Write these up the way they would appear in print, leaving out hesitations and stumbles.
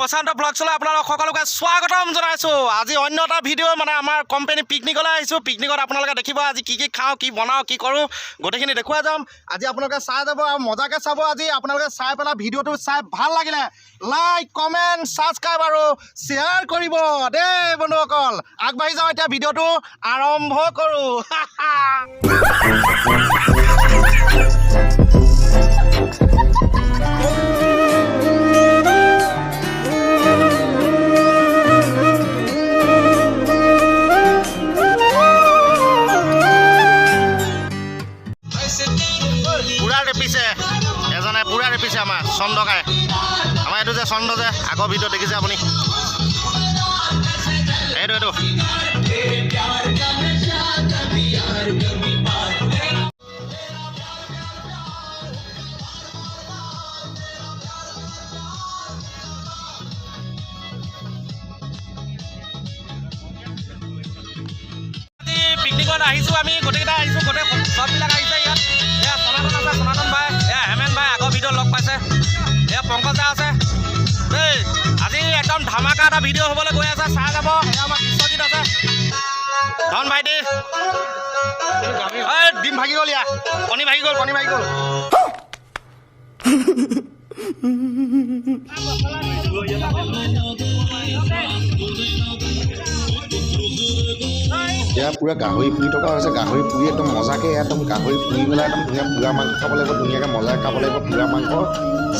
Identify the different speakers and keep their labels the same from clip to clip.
Speaker 1: প্ৰশান্ত ব্লগছলৈ আপোনালোক সকলোকে স্বাগতম জনাইছোঁ। আজি অন্য এটা ভিডিঅ', মানে আমাৰ কোম্পানী পিকনিকলৈ আহিছোঁ। পিকনিকত আপোনালোকে দেখিব আজি কি কি খাওঁ, কি বনাওঁ, কি কৰোঁ, গোটেইখিনি দেখুৱাই যাম আজি। আপোনালোকে চাই যাব আৰু মজাকৈ চাব। আজি আপোনালোকে চাই পেলাই ভিডিঅ'টো চাই ভাল লাগিলে লাইক, কমেণ্ট, ছাবস্ক্ৰাইব আৰু শ্বেয়াৰ কৰিব দেই। বন্ধুসকল, আগবাঢ়ি যাওঁ, এতিয়া ভিডিঅ'টো আৰম্ভ কৰোঁ। পূৰা ৰেপিছে এজনে, পূৰা ৰেপিছে আমাৰ চন্দ্ৰকাই। আমাৰ এইটো যে চন্দ্ৰ যে আগৰ ভিডিঅ' দেখিছে আপুনি, এইটো। আজি পিকনিকত আহিছোঁ আমি, গোটেইকেইটা আহিছোঁ, গোটেই চববিলাক আহিছে ইয়াত। এয়া সনাতন আছে, সনাতন ভাই, এয়া হেমেন ভাই, আগৰ ভিডিঅ' লগ পাইছে, এয়া পংকজ দা আছে দেই। আজি একদম ধামাকা এটা ভিডিঅ' হ'বলৈ গৈ আছে, চাই যাব। এয়া আমাৰ বিশ্বজিৎ আছে, ধন ভাইটি। এই ডিম ভাগি গ'ল, ইয়া কণী ভাগি গ'ল, কণী ভাগি গ'ল।
Speaker 2: এয়া পূৰা গাহৰি পুৰি থকা হৈছে। গাহৰি পুৰি একদম মজাকৈ, একদম গাহৰি পুৰি পেলাই একদম ধুনীয়া পোৰা মাংস খাব লাগিব, ধুনীয়াকৈ মজাকৈ খাব লাগিব পোৰা মাংস।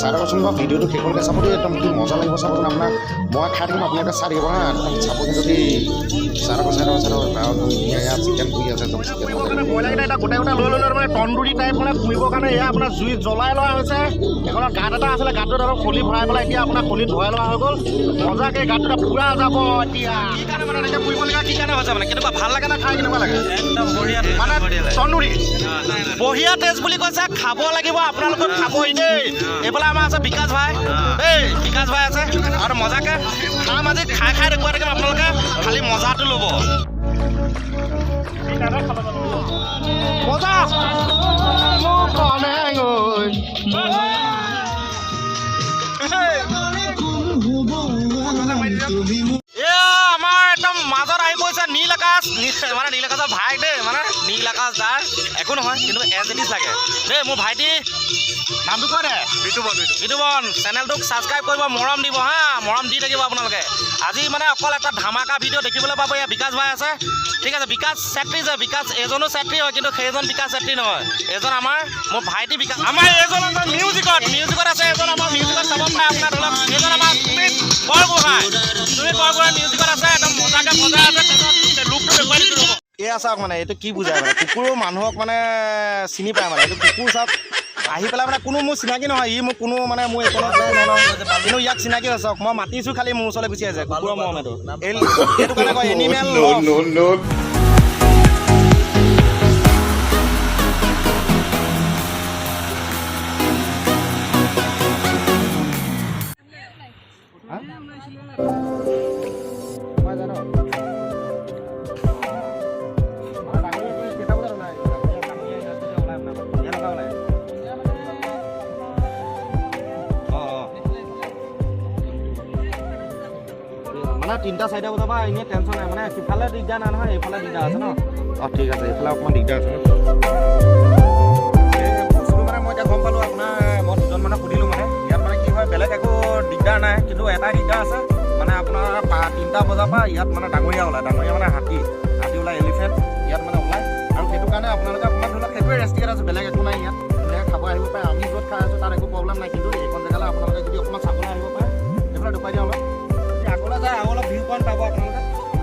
Speaker 2: চাই থাকচোন বাৰু, ভিডিঅ'টো শেষলৈকে চাব দেই। একদম কি মজা লাগিব চাবচোন আপোনাক। মই খাই থাকিম, আপোনালোকে চাই থাকিব। হা, একদম চাব কিন্তু দেই। চাই থাকক, চাই থাকক, চাই থাকক। আৰু একদম ধুনীয়া ইয়াত চিকেন পুৰি আছে, একদম চিকেন মজা।
Speaker 1: মানে ব্ৰইলাৰকেইটা এটা গোটেই গোটেই লৈ ল'লো, মানে তন্দুৰী টাইপ, মানে পুৰিবৰ কাৰণে। এয়া আপোনাৰ জুই জ্বলাই লোৱা হৈছে। এইখনত গাঁত এটা আছিলে, গাঁতটোত অলপ খলি ভৰাই পেলাই এতিয়া আপোনাৰ খলিত ভৰাই লোৱা হৈ গ'ল মজাকে। গাঁতটোত পুৰা যাব এতিয়া। কি কাৰণে মানে এনেকৈ পুৰিবলগীয়া কি কাৰণে হৈছে, মানে কেনেকুৱা ভাল লাগে নে খাই কেনেকুৱা লাগে?
Speaker 3: একদম বঢ়িয়া।
Speaker 1: মানে
Speaker 3: বঢ়িয়া লাগে।
Speaker 1: তন্দুৰী বঢ়িয়া টেষ্ট বুলি কৈছে। খাব লাগিব, আপোনালোকক খাবই দেই। এইফালে আমাৰ আছে বিকাশ ভাই দেই, বিকাশ ভাই আছে আৰু মজাকে খাম আজি। খাই খাই দেখুৱাই থাকিম, আপোনালোকে খালি মজাটো ল'ব। মজা।
Speaker 2: মোক কনে গৈ।
Speaker 1: এয়া আমাৰ একদম মাজত আহি পৰিছে নীল আকাশ, মানে নীল আকাশৰ ভাইক দেই, মানে নীল আকাশ দাৰ একো নহয়, কিন্তু এজ it is লাগে দেই। মোৰ ভাইটি নামটো কোৱা দে।
Speaker 3: বিতুপন।
Speaker 1: বিতুপন। চেনেলটোক ছাবস্ক্ৰাইব কৰিব, মৰম দিব, হা, মৰম দি থাকিব আপোনালোকে। আজি মানে অকল এটা ধামাকা ভিডিঅ' দেখিবলৈ পাব। ইয়াত বিকাশ ভাই আছে, ঠিক আছে। বিকাশ চেত্ৰী যে বিকাশ, এজনো চেত্ৰী হয়, কিন্তু সেইজন বিকাশ চেত্ৰী নহয়, এজন আমাৰ মোৰ ভাইটি বিকাশ। আমাৰ এজন আছে মিউজিকত, মিউজিকত আছে এজন আমাৰ মিউজিকত চাব পাৰে আপোনাৰ ধৰি লওক এজন আমাৰ সুমিত বৰগোহাঁই। সুমিত বৰগোহাঁই মিউজিকত আছে, একদম মজাকে বজাই আছে। লুকটো দেখুৱাই দিছোঁ, ৰ'ব। এয়া চাওক, মানে এইটো কি বুজায়, মানে কুকুৰো মানুহক মানে চিনি পায়। মানে এইটো কুকুৰ চাওক, আহি পেলাই মানে কোনো মোৰ চিনাকি নহয়, ই মোৰ কোনো মানে মোৰ একো নহয়, কিন্তু ইয়াক চিনাকি হৈছে। চাওক, মই মাতিছোঁ, খালি মোৰ ওচৰলৈ গুচি আহিছে। কুকুৰৰ মৰম এইটো। এইটো কাৰণে কয় এনিমেল।
Speaker 2: No, no.
Speaker 1: মানে 3টা 4টা বজাৰ পৰা এনেই টেনশ্যন নাই, মানে সিফালে দিগদাৰ নাই নহয়, এইফালে দিগদাৰ আছে ন।
Speaker 2: অঁ, ঠিক আছে, এইফালে অকণমান দিগদাৰ আছে ন।
Speaker 1: এই বস্তুটো মানে মই এতিয়া গম পালোঁ আপোনাৰ, মই দুজন মানে সুধিলোঁ। মানে ইয়াত মানে কি হয়, বেলেগ একো দিগদাৰ নাই, কিন্তু এটাই দিগদাৰ আছে, মানে আপোনাৰ 3টা বজাৰ পৰা ইয়াত মানে ডাঙৰীয়া ওলায়। ডাঙৰীয়া মানে হাতী, হাতী ওলায়, এলিফেণ্ট ইয়াত মানে ওলায়। আৰু সেইটো কাৰণে আপোনালোকে অকণমান ধৰি লওক সেইটোৱে ৰেষ্ট্ৰিকেট আছে, বেলেগ একো নাই। ইয়াত ধুনীয়াকৈ খাব আহিব পাৰে। আমি য'ত খাই আছোঁ তাত একো প্ৰব্লেম নাই, কিন্তু এইখন জেগালৈ আপোনালোকে যদি অকণমান চাবলৈ আহিব পাৰে, এইফালে দেখুৱাই দিয়া অলপ। যদি আগলৈ যায় আৰু অলপ ভিউ পইণ্ট পাব আপোনালোকে,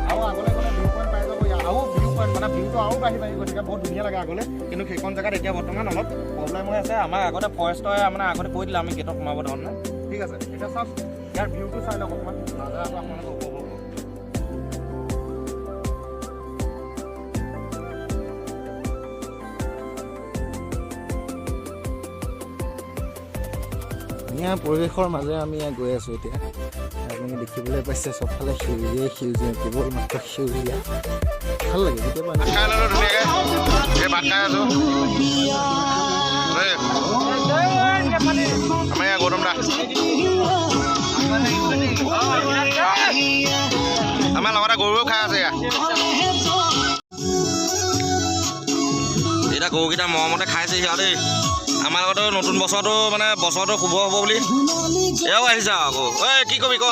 Speaker 1: আৰু আগলৈ গ'লে ভিউ পইণ্ট পাই যাব ইয়াত। আৰু ভিউ পইণ্ট মানে ভিউটো আৰু বাঢ়ি বাঢ়ি গৈ থাকে, বহুত ধুনীয়া লাগে আগলৈ। কিন্তু সেইখন জেগাত এতিয়া বৰ্তমান অলপ প্ৰব্লেম হৈ আছে। আমাৰ আগতে ফৰেষ্টৰে মানে আগতে কৈ দিলে আমি গেটত সোমাব ধৰণে।
Speaker 2: ঠিক আছে, এতিয়া চাওক, ইয়াৰ ভিউটো চাই লওক অকণমান, নাজাৰাটো আপোনালোকে উপভোগ কৰক।
Speaker 4: ধুনীয়া পৰিৱেশৰ মাজেৰে আমি ইয়াত গৈ আছোঁ এতিয়া। আপুনি দেখিবলৈ পাইছে চবফালে সেউজীয়াই সেউজীয়া, কেৱল মাত্ৰ সেউজীয়া। ভাল লাগে কেতিয়াবা।
Speaker 2: ভাত খাই ল'লোঁ ধুনীয়াকৈ, এই ভাত খাই আছোঁ দেই। আমাৰ ইয়াৰ গৌতম দা।
Speaker 1: আমাৰ লগতে গৰুৱেও খাই আছে। এয়া এতিয়া গৰুকেইটা মৰমতে খাইছে সিহঁত দেই। আমাৰ লগতো নতুন বছৰটো, মানে বছৰটো শুভ হ'ব বুলি এয়াও আহিছে আৰু আকৌ। ঐ, কি কবি ক?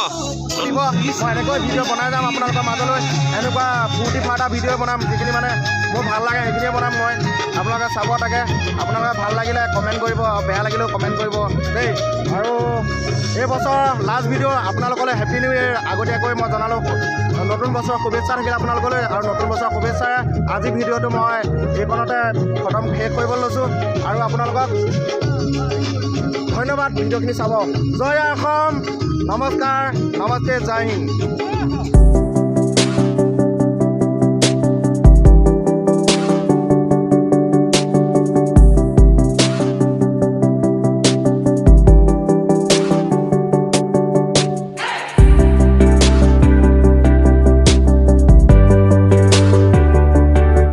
Speaker 3: দিব, মই এনেকৈ ভিডিঅ' বনাই যাম আপোনালোকৰ মাজলৈ। এনেকুৱা ফূৰ্তি ফাৰ্তা ভিডিঅ' বনাম, যিখিনি মানে মোৰ ভাল লাগে সেইখিনিয়ে বনাম মই। আপোনালোকে চাব তাকে। আপোনালোকে ভাল লাগিলে কমেণ্ট কৰিব আৰু বেয়া লাগিলেও কমেণ্ট কৰিব দেই। আৰু এই বছৰ লাষ্ট ভিডিঅ' আপোনালোকলৈ। হেপী নিউ ইয়েৰ আগতীয়াকৈ মই জনালোঁ। নতুন বছৰৰ শুভেচ্ছা থাকিল আপোনালোকলৈ। আৰু নতুন বছৰৰ শুভেচ্ছাৰে আজি ভিডিঅ'টো মই এইকণতে খতম, শেষ কৰিবলৈ লৈছোঁ। আৰু আপোনালোকক ধন্যবাদ। ভিডিঅ'খিনি চাব। জয় অসম, নমস্কাৰ, নমস্তে, জয় হিন্দ।